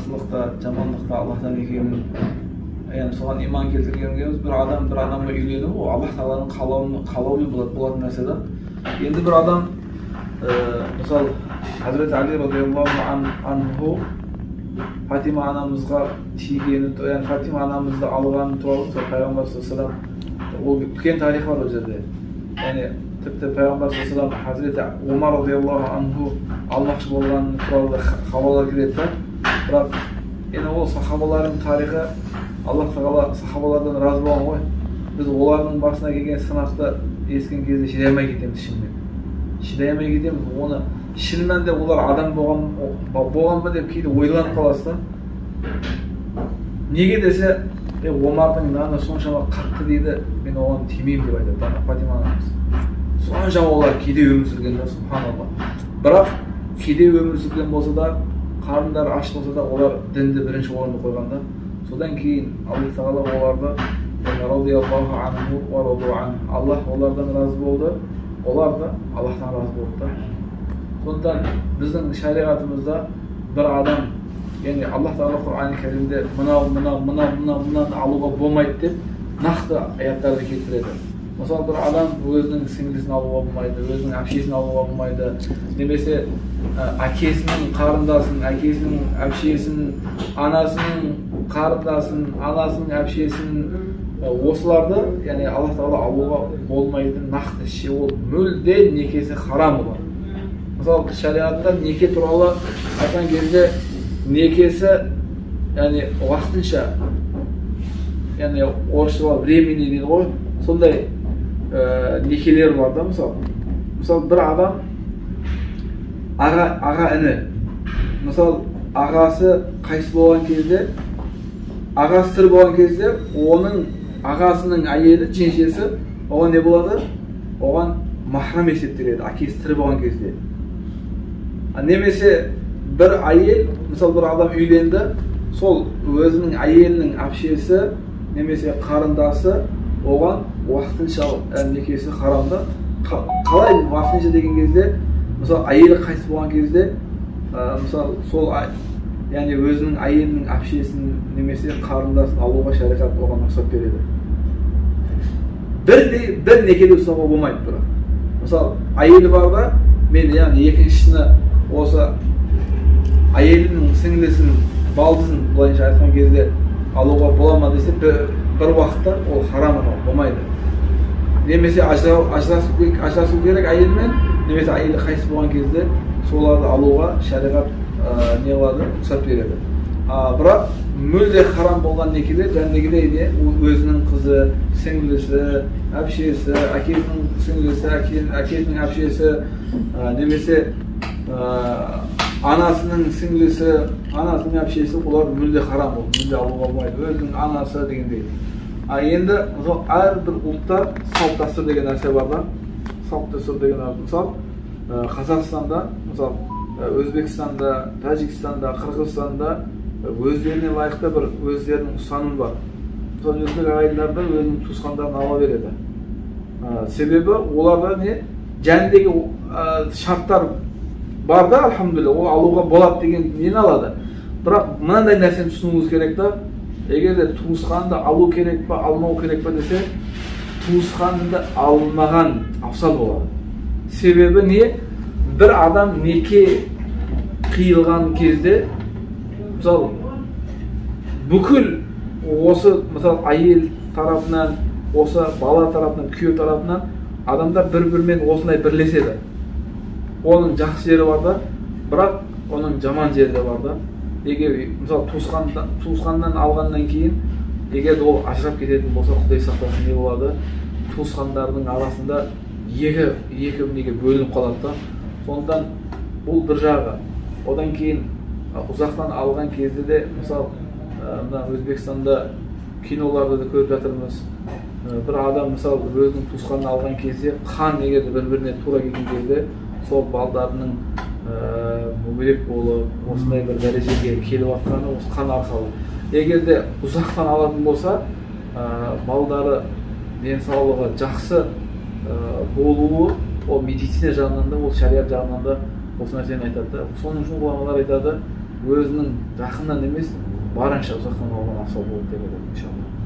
Жақсылық та, жамандық та Аллахтан екенін, яғни соған иман келтіргеніміз. Бір адам бір адамға үйлену ол Аллах тағаланың қалауымен болатын нәрсе да. Енді бір адам, мысалы, Хазіреті Али радиаллаху анху Фатима анамызға тигені, яғни Фатима анамызды алғаны туралы, мысалы, Пайғамбар саллаллаху алейхи, ол үлкен тарих бар ол жерде. Яғни тіпті Пайғамбар саллаллаху алейхи Хазіреті Омар радиаллаху анху алмақшы болғаны туралы хабарлар келеді да. Бірақ енді ол сахабалардың тарихы, Аллах тағала сахабалардан разы болған ғой. Біз олардың басына келген сынақты естіген кезде шыдай алмай кетеміз, шынымен. Шыдай алмай кетеміз. Оны шын мәнінде олар адам болған ба деп кейде ойланып қаласыз да. Неге десе, Омардың наны соншама қатты дейді, мен оған тимеймін деп айтады да Фатима анамыз. Соншама олар кедей өмір сүрген да, субханалла. Бірақ кедей өмір сүрген болса да, қарындары аш болса да, олар дінді бірінші орында қойған да. Содан кейін Аллах тағала оларды радиаллаху анху ва раду ан, Аллах олардан разы болды, олар да Аллахтан разы болды да. Сондықтан біздің шариғатымызда бір адам, яғни Аллах тағала Құран Кәрімде мынау, мынау, мынау, мынау, мынаны алуға болмайды деп нақты аяттарды келтіреді. Мысалы, бір адам өзінің сіңлісін алуға болмайды, өзінің әпшесін алуға болмайды, немесе әкесінің қарындасын, әкесінің әпшесін, анасының қарындасын, анасының әпшесін, осыларды, яғни Аллах тағала алуға болмайды нақты, ол мүлде некесі харам олар. Мысалы, шариғатта неке туралы айтқан кезде некесі, яғни уақытынша, яғни орысша временный дейді ғой, сондай некелер бар да. Мысалы, бір адам аға іні, мысалы, ағасы қайтыс болған кезде, ағасы тірі болған кезде оның ағасының әйелі, жеңшесі оған не болады? Оған махрам есептеледі, әкесі тірі болған кезде. Немесе бір әйел, мысалы, бір адам үйленді, сол өзінің әйелінің әпшесі немесе қарындасы оған уақытынша некесі харамды. Қалай уақытынша деген кезде, мысалы, әйелі қайтыс болған кезде, мысалы, сол, яғни өзінің әйелінің әпшесін немесе қарындасын алуға шариғат оған рұқсат береді. Бірдей бір некеде ұстауға болмайды бірақ. Мысалы, әйелі бар да, мен яғни екіншісіні осы әйелінің сіңлісін, балдызын былайынша айтқан кезде алуға бола ма десе, бір уақытта ол харам, ол болмайды. Немесе ажырасу керек әйелмен, немесе әйелі қайтыс болған кезде соларды алуға шариғат не қылады, рұқсат береді. Бірақ мүлде харам болған некелер жәндегідей не, өзінің қызы, сіңлісі, әпшесі, әкесінің сіңлісі, әкесінің әпшесі, немесе анасының сіңлісі, анасының әпшесі, олар мүлде харам, ол мүлде алуға болмайды. Өзінің анасы дегендей. Енді мысалы, әрбір ұлтта салт дәстүр деген нәрсе бар да. Салт дәстүр деген нәрсе, мысалы, Қазақстанда, мысалы, Өзбекстанда, Тәжікстанда, Қырғызстанда өздеріне лайықты бір өздерінің ұстанымы бар. Мысалы, өзбек ағайындар да өзінің туысқандарын ала береді. Себебі оларда не жәндегі шарттар бар да, альхамдулилля, ол алуға болады деген нені алады. Бірақ мынандай нәрсені түсінуіміз керек та, егер де туысқанды алу керек па, алмау керек па десе, туысқанды алмаған абзал болады. Себебі не? Бір адам неке қиылған кезде, мысалы, бүкіл осы, мысалы, әйел тарапынан, осы бала тарапынан, күйеу тарапынан адамдар бір-бірімен осындай бірлеседі. Оның жақсы жері бар да, бірақ оның жаман жері де бар да. Егер, мысалы, туысқаннан алғаннан кейін, егер де ол ажырап кететін болса, Құдай сақтасын, не болады? Туысқандардың арасында екі неге бөлініп қалады да. Сондықтан бұл бір жағы. Одан кейін ұзақтан алған кезде де, мысалы, мына Өзбекстанда киноларда да көріп жатырмыз. Бір адам, мысалы, өзінің туысқанын алған кезде, қан егер де бір-біріне тура келген кезде, сол балдарының мүгедек болып, осындай бір дәрежеге келіп жатқаны осы қан арқылы. Егер де ұзақтан алатын болса, балдары денсаулығы жақсы болуы, ол медицина жағынан да, ол шариғат жағынан да осы нәрсені айтады да. Соның үшін ғұламалар айтады, Өзінің жақыннан емес, барынша ұзақтан алған абзал болады деп айтады, иншалла.